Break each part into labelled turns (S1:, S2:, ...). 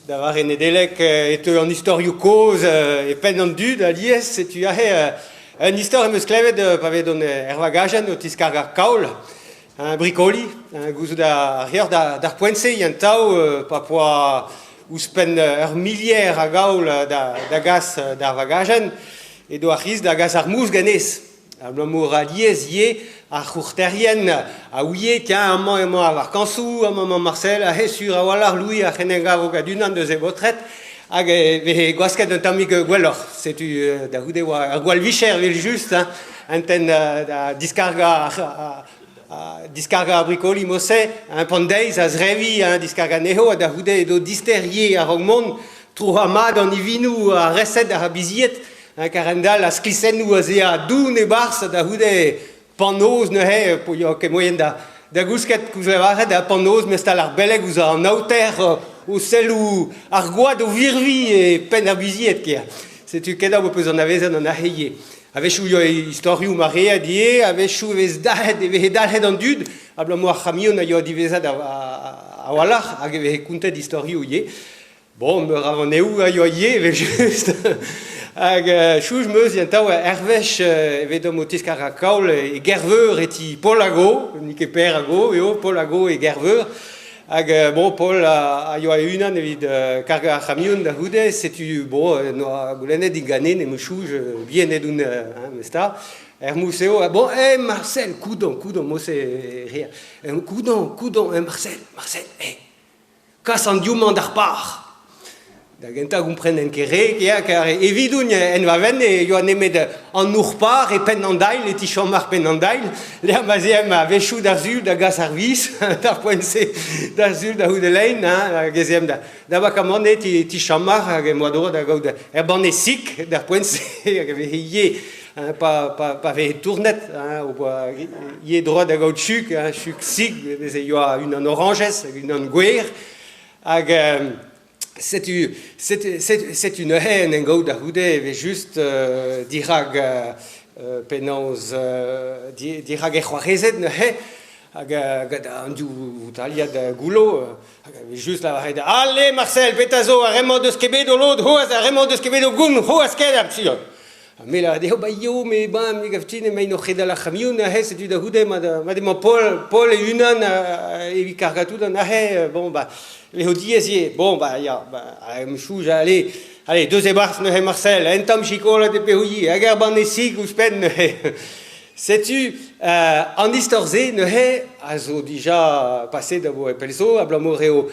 S1: Da vare Nedeleg e teu an istorioù kozh e penn an dud alies. Setu aze un istor em eus klevet pa vezont er vagajenn o tiskargañ kaol, brikoli. Gouzout a reoc'h d'ar poent-se yantav pa poa ouzhpenn ur milier a gaol da gas d'ar vagajenn edo ar c'hiz da gas ar mous ganez. Abalamour alies ivez ar c'hourterien a ouie tiens amañ emañ ar vakañsoù, amañ emañ Marcel, aze sur a-walc'h Louis a c'henne gavo gant unan deus e baotred hag e vehe gwasket un tammig gwelloc'h. Setu da c'houde oa ur gwall vicher evel-just hein, un tenn da diskargañ ar diskargañ ar brikoli mod-se, un pan deiz a zreviñ, hein, diskargañ anezho ha da c'houde edo dister ivez a-raok mont, trouc'hañ mat an ivinoù, ar resed, ar bizied. Karendall a sklisennoù aze a doun e-barzh da c'houde pan-noz neuze po yoa ket moaien da da gousket koulz lavaret ha pan-noz mestal ar beleg ouzh an aoter o selloù ar gwad o virviñ e penn ar bizied kea. Setu ket ho peus anavezet an ahe A-wechoù yoa istorioù maread ivez, a-wechoù e vez dalc'het e veze dalc'het an dud abalamour ar c'hamion a yoa diwezhat a-walc'h hag e veze kontet istorioù ivez. Bon, meur a vanneoù a yoa ivez evel-just. Hag chouj 'meus entav er wech evedomp o tiskarañ kaol e Gerveur e ti Paul Ago, n'eo ket Per Ago eo, Paul Ago e Gerveur. Hag bon, Paul a yoa e-unan evit kargañ ar c'hamion da c'houde, setu bon, noa goulennet diganin em eus chouj bien edoun hein, memes tra. Er mous eo, bon, eh Marcel, koudon, koudon, mose rea. Koudon, koudon, eh Marcel, Marcel, eh. Kas an div-mañ d'ar par. Da gentañ 'gomprenen ket re, ya, kar evidoun en va venn e yoa nemet an our-par e penn an dail, e ti-chom ar penn an dail, lec'h ma 'z eemp a-wechoù d'ar sul da gas ar viz, d'ar poent-se, d'ar sul da c'houde lein, hein, hag ez eemp da, da vakamant e ti, ti-chamar hag em boa droad da gaout ur banne sik d'ar poent-se, hag e veze ivez Hein, pa, pa, pa veze tournet, hein, o boa ivez droad da gaout chug, hein, chug sig, e veze yoa unan orañjez hag unan gwer. Hag euh, setu, setu, setu, setu neuze en en gaout da c'houde e vez just euh, dirak euh, euh, penaos euh, di, dirak e c'hoarezed neuze hag euh, gant an div voutaliad goullo hag e vez just lavaret Allez Marcel, petra zo ar re-mañ deus ket bet o lod c'hoazh, ar re-mañ deus ket bet o goun c'hoazh ket ar psion. Ha me lâr dezho, ba yo, me ben, me gav din emaint o c'hedal ar c'hamion aze, setu da c'houde ma ma emañ Paul, Paul e-unan evit kargañ tout an aze, bon bah, eo diaes ivez. Bon bah ya, bah, em soñj, allez, allez, deus e-barzh neuze Marcel, un tamm chikolat e pehouilh, hag ar banne sig ouzhpenn neuze. Setu an istor-se neuze a zo dija paset aboe pell zo, abalamour eo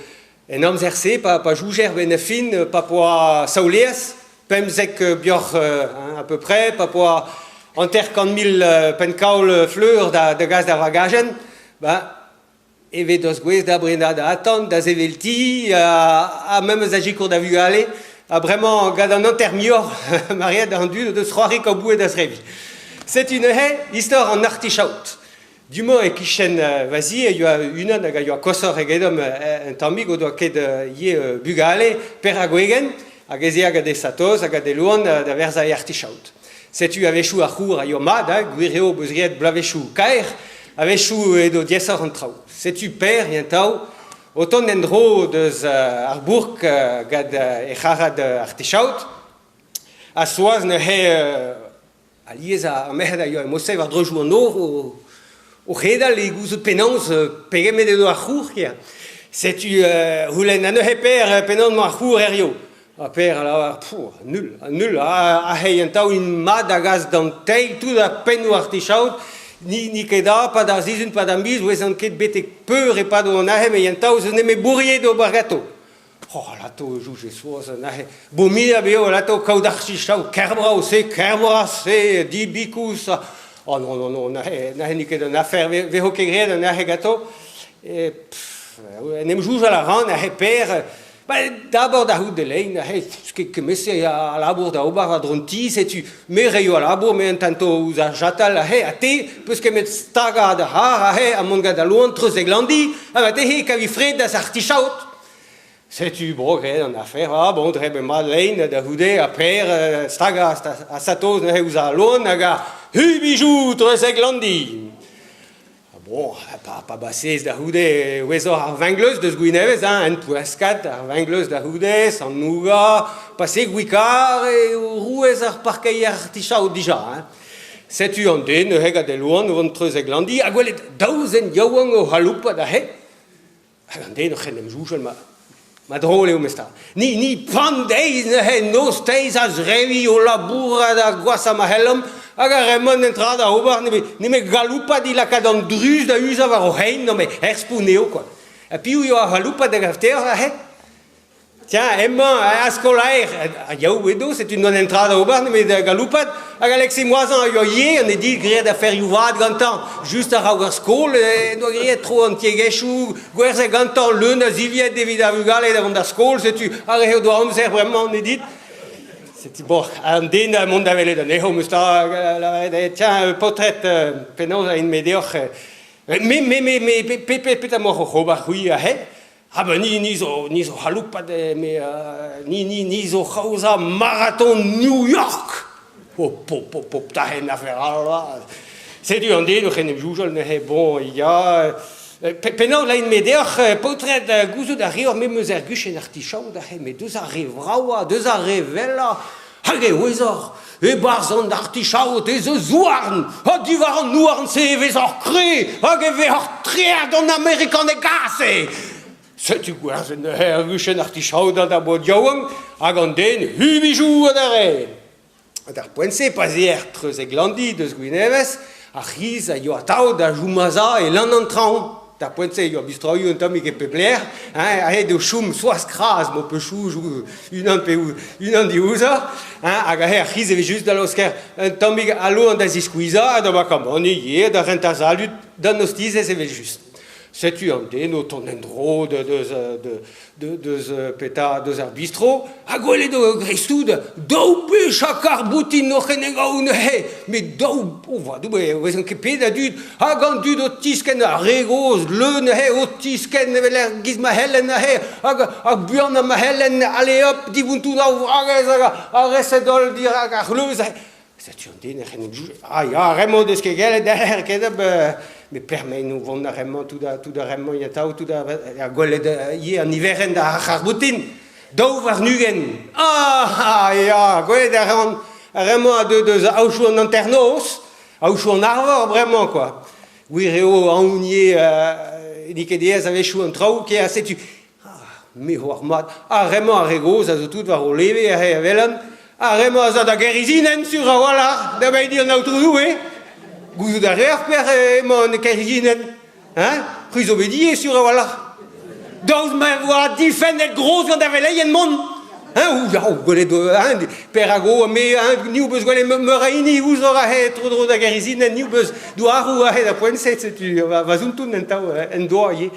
S1: En amzer-se, pa, pa joujer benn ar fin, pa poa saoleaz, 15 bioc'h hein, à peu près, pa poa 50 000 penn-kaol fleur da, da gas d'ar vagajenn, ba, e vez deus gouez da brenañ da atant, da sevel ti, ha, ha memes da sikour da vugale. Ha bremañ, gant an hanter muioc'h, maread an dud o deus c'hoari kaout da zreviñ. Setu neuze istor an artichaut. Du-mañ e-kichen va zi e yoa unan hag a yoa koshoc'h egedomp un tammig o doa ket ivez bugale perak-gwegen hag ez ea gant e satoz hag e loan da verzañ e artichaod. Setu a-wechoù ar c'hour a yoa mat, hein, gwir eo beus graet bloavezhioù kaer, a-wechoù edo diaesoc'h an traoù. Setu Per, entav, o tont en-dro deus ar bourk gant e c'harrad artichaod, ha Soaz neuze Alies ar merc'hed a yoa e Mosei war dreuzoù an nor o, o c'hedal e gouzout penaos pegement edo ar c'hour kea. Setu c'houlenn ha neuze Per penaos emañ ar c'hour hiziv. Ha Per a lavar pouh, nul, nul, aze an taol int mat da gas d'an teil tout ar pennoù artichaod, ni ni ket da, pa d'ar sizhun, pa d'ar miz, 'ouezan ket betek peur e pado an aze, met an taol zo nemet bourrier d'ober ganto. Oh, alato, jouje soaz neuze. Bomia beo, alato, kaout ar chichaou ker-brav-se, ker-bras-se, dibikous. Oh non, non, non, neuze, neuze n'eo ket un afer, vezo ket graet anezhe ganto. E, pff, en em soñjal a ran, neuze Per, ba, d'abord da c'hoût de lein, neuze, ket kement-se a labour da ober war-dro an ti, setu, me reio al labour, me entento ouzh ar jatal, aze, ha te, peus ket met stagañ da c'har, aze, ha mont gant al loan treuz e glandi, ha ma te kavi fred da artichaod. Setu bro graet an afer, ah bon, dre mat lein da c'houde, ha Per stagañ a satoz neuze ouzh al loan hag a hu bijou treuzek Landi. Bon, pa basez da c'houde e ouezoc'h ar vengleuz deus Gwinevez, hein, en Ploueskad, ar vengleuz da c'houde, Sant-Nouga, pase Gwikar eo rouez ar parkeier artichaod dija. Hein. Setu an den neuze gant e loan o vont treuzek Landi ha gwelet daou zen yaouank o c'haloupat aze. Hag an den oc'h en em soñjal ma ma drol eo memes tra. Ni, ni pan deiz neuze noz-deiz a-zrevi o labourat ar gwashañ ma c'hellomp hag ar re-mañ en tra da ober nemet, nemet galoupat he lakaat an druz da uzañ war o c'hein, non mais er spont eo quoi. Ha piv eo ar c'haloupat da gav deoc'h aze? Tiens, hemañ a skolaer, ha yaou edo, setu n'oa netra da ober nemet galoupat, hag Alexis Moisan a yoa ivez, an edi graet aferioù vat gantañ, just a-raok ar skol, en doa graet tro an tiegezhioù, gwerzhet gantañ leun a zilhad evit ar vugale da vont d'ar skol, setu ar re o doa amzer bremañ, ne dit. Setu bon, an den da mont da welet anezho, meus 'ta lavaret, tiens, paotred, penaos a int-me deoc'h? Me, me, me, me, pe, pe, petra 'maoc'h oc'h ober c'hwi aze? Ah ben ni, ni zo, ni zo c'haloupat, me, ni, ni, ni zo c'haozañ marathon New York! Oh, pop, pop, pop, 'ta en afer all, Setu an den oc'h en em soñjal neuze, bon, ya... Penaos lain-me deoc'h, paotred, gouzout a reoc'h me 'm eus er guchenn artichaod aze, met deus ar re vravañ, deus ar re wellañ, hag e ouezoc'h, e-barzh an artichaod ez eus houarn, ha diwar an houarn-se e vezoc'h kre, hag e vezoc'h trec'h d'an Amerikaneg aze. Setu gwerzhet neuze ar guchenn artichaod d'ar baotr yaouank hag an den hubijoù adarre. D'ar poent-se, pa'z eer treuzek Landi deus Gwinevez, ar c'hiz a yoa atav da chom a-za e lann an traoñ. D'ar poent-se e yoa bistroioù un tammig e pep lec'h, hein, aet eo chom soaz kras m'ho peus soñj unan pe unan diouzhoc'h, hein, hag aze ar c'hiz e vez just da laosker un tammig al loan da ziskuizhañ ha da vakamaniñ ivez, da rentañ salud d'an ostizez evel-just. Setu an den o tont en-dro deus deus petra deus ar bistro ha gwelet o greiz-tout daou bech ha karr-boutin oc'h en em neuze met daou o va Doue e vezan ket pet a dud hag an dud o tiskenn ar re gozh leun neuze o tiskenn evel er giz ma c'hellen neuze hag ar buanañ ma c'hellen allez hop divontoù ar wragez hag ar re-se holl dirak ar c'hleuz Setu an den ec'h en em Ah ya, ar re-mañ 'deus ket gellet derc'hel ket met pelec'h emaint o vont ar re-mañ tout a tout ar re-mañ atav tout ar gwelet ivez an niverenn d'ar c'harr-boutin 22. Ah ya, gwelet a ran ar re-mañ a deu deus aochoù an hanternoz, aochoù an arvor bremañ quoi. Gwir eo aon ivez n'eo ket aes a-wechoù an traoù ker setu Ah, me 'oar mat, ar re-mañ ar re gozh a zo tout war o leve aze a welan. Ar re-mañ a za da Gêrizinenn sur a-walc'h, da bediñ an Aotrou Doue. Gouzout a reoc'h pelec'h emañ an Kêrizinenn, hein? C'hwi zo bet ivez sur a-walc'h. Daoust ma oa difennet groz gant ar veleien mont. Hein, ou, ya, gwelet, hein, perak o, me, hein, ni beus gwelet meur a hini ouzhoc'h aze tro-dro da Gêrizinenn, ni beus douaroù aze da poent-se, setu, va, va zonton entav en doa ivez.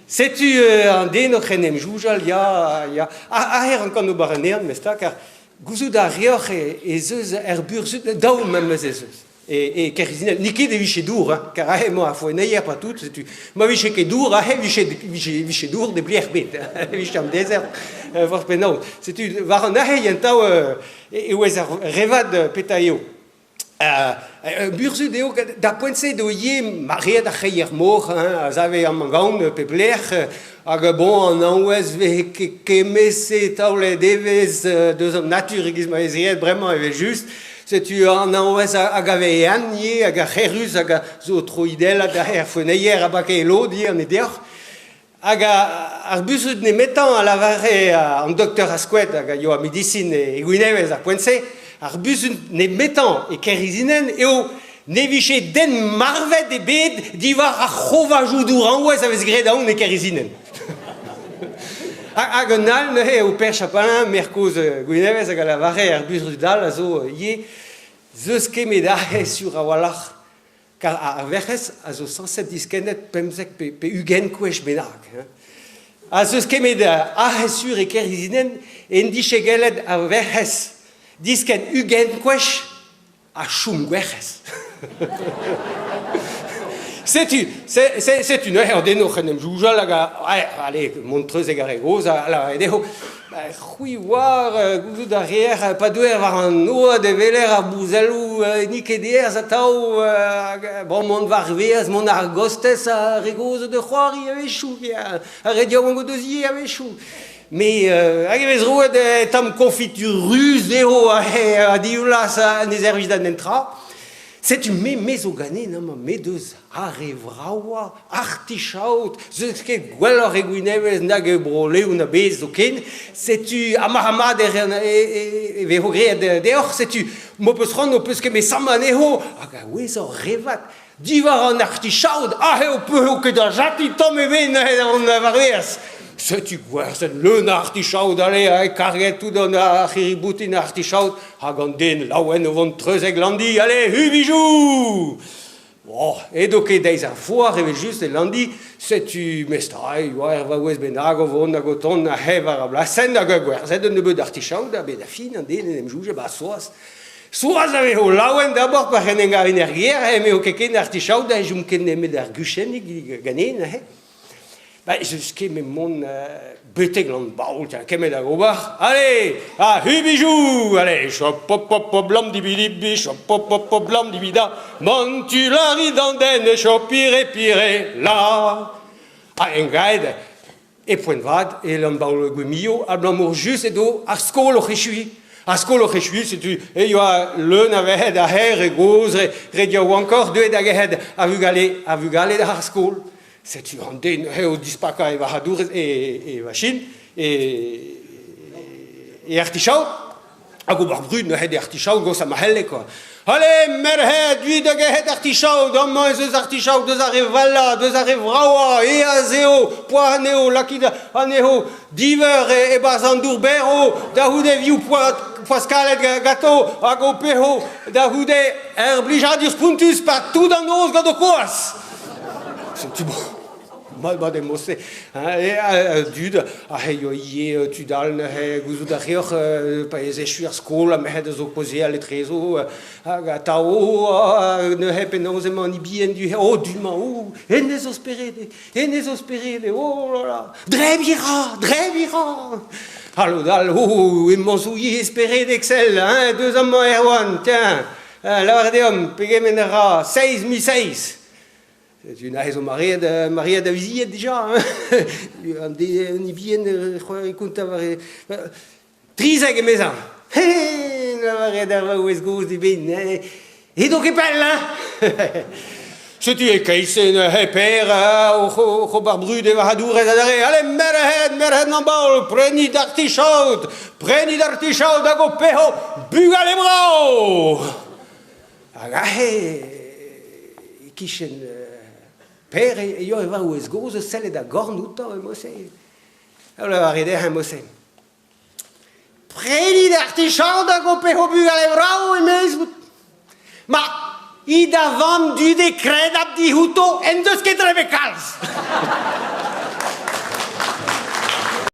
S1: Setu an den oc'h en em soñjal, ya, ya. Aze rankan ober anezhañ, memes tra, kar gouzout a reoc'h ez eus er burzhud, daou memes ez eus. E, e Kerzinel, n'eo ket e vije dour, hein, kar aze emañ ar foenneier partout, setu. Ma vije ket dour, aze vije, vije, vije dour ne blec'h bet, e vije an dezert, forzh penaos. Setu, war an aze, entav, e ouez ar revad petra eo. Burzhud eo d'ar poent-se eo ivez maread ar c'hreier-mor hein, a save amañ gaon pep lec'h hag bon an hañvezh 'veze ket kement-se taolet evezh deus an natur e-giz ma vez graet bremañ evel-just. Setu an hañvezh a gave ehan ivez hag ar c'herruz hag a zo troidellat er foenneier a bake e lod ivez an deoc'h. Hag ar burzhud nemetañ a lavare an doktor Asquette hag a yoa medisin e Gwinevez ar poent-se, ar burzhud nemetañ e Kêr-Izinenn eo ne vije den marvet ebet diwar ar c'hovajoù douraouez a vez graet aon e Kêr-Izinenn. Hag un all neuze eo Pêr Chapalain, maer kozh Gwinevez, hag a lavare ar burzhud all a zo ivez, 'z eus ket met aze sur a-walc'h Kar ar Werc'hez a zo sañset diskennet 15 pe 20 kwech bennak. Hein. Ha 'z eus kemet aze sur e Kêr-Izinenn en dije gellet ar Werc'hez diskenn 20 kwech ha chom gwerc'hez. Setu, setu neuze an den oc'h en em soñjal hag a, allez, mont treuzek ar re gozh a lavaret dezho. Ba, c'hwi 'oar, gouzout a reer pa deuer war an oad e weler ar bouzelloù n'int ket aes atav hag bon mont war-vaez, mont àr-gostez ar re gozh o deus c'hoari a-wechoù, ar re yaouank o deus ivez a-wechoù. Me hag e vez roet tamm koñfitur ruz dezho ha divlaz ne servij da netra. Setu me, me zo ganin amañ, me deus ar re vravañ artichaod, 'z eus ket gwelloc'h e Gwinevez nag e Bro-Leon a-bezh zoken. Setu ha marc'h-mat e vezo graet deoc'h, setu m'ho peus c'hoant ho peus ket me sammañ anezho hag a-wezh ur revad diwar an artichaod, aze ho peus ket da jatiñ tamm ebet neuze da vont war-vaez. Setu gwerzhet leun a artichaod, ale, karget tout an ar c'hirri-boutin artichaod, hag an den laouen o vont treuzek Landi, ale, hubijou! Oh, edo ket deiz ar foar evel-just e Landi, setu mestr oa er vaouez bennak o vont hag o tont aze war ar blasenn hag gwerzhet un nebeud artichaod a-benn ar fin an den en em soñje ba Soaz. Soaz a vezo laouen d'abord pa c'hen en gavin er gêr, m'eo ket ken artichaod ha chom ket nemet ar guchennig ganin aze. Ba ez eus ket met mont betek Landbaol, tiens, kemet da ober. Allez, ha hubijou! Allez, chop pop pop pop blam dibidibi, chop pop pop pop blam dibida, mont tu lari d'an den e chopire pire la. Ha engaet e poent vat e Landbaol Gwemillo, abalamour just edo ar skol oc'h echuiñ. Ar skol oc'h echuiñ, setu e yoa leun a verc'hed a c'her, re gozh, re, re yaouankoc'h, deuet hag aet a vugale, a vugale d'ar skol. Setu an den eo dispakañ e varc'hadourez e vachin, e e artichaod, hag ober brud neuze d'e artichaod gosa ma c'helle quoi. Ale, merc'hed, duit hag aet artichaod, amañ ez eus artichaod deus ar re wellañ, deus ar re vravañ, eas eo, poazh anezho, lakit anezho diveur e-barzh an dour berv, da c'houde vioù poazh kalet ganto, hag ho peho da c'houde ur blijadur spontus 'pad tout an noz gant ho koaz. Setu mat mat eo mod-se. Dud a c'hello ivez tud all neuze gouzout a reoc'h pa ez echu ar skol ha merc'hed a zo kaozeal etrezo hag atav neuze penaos emañ an ibien du oh du-mañ oh hennezh zo speredek hennezh zo speredek oh là là drebiñ 'ra drebiñ 'ra ha lod all oh emañ zo ivez speredek sell hein deus amañ Erwan tiens lavar deomp pegement a ra seizh mil seizh Setu neuze zo maread, maread a vizied dija. Hein. An ibien c'hoari kontañ war e... 13 emezañ. He, lavaret ar vaouez gozh d'eben. Edo ket pell, hein. Setu e keit-se neuze Per oc'h ober brud e varc'hadourez adarre. Ale, merc'hed, merc'hed an baol, prenit artichaod, prenit artichaod hag ho peho bugale brav! Hag aze, e-kichen Per e yoa e vaouez gozh o sellet a-gorn outañ e-mod-se. A lavare dezhañ e-mod-se. Prenit artichaod hag ho peho bugale vrav, emezout. Ma, it da vamm dude kredabl dic'houto en deus ket drebet kalz.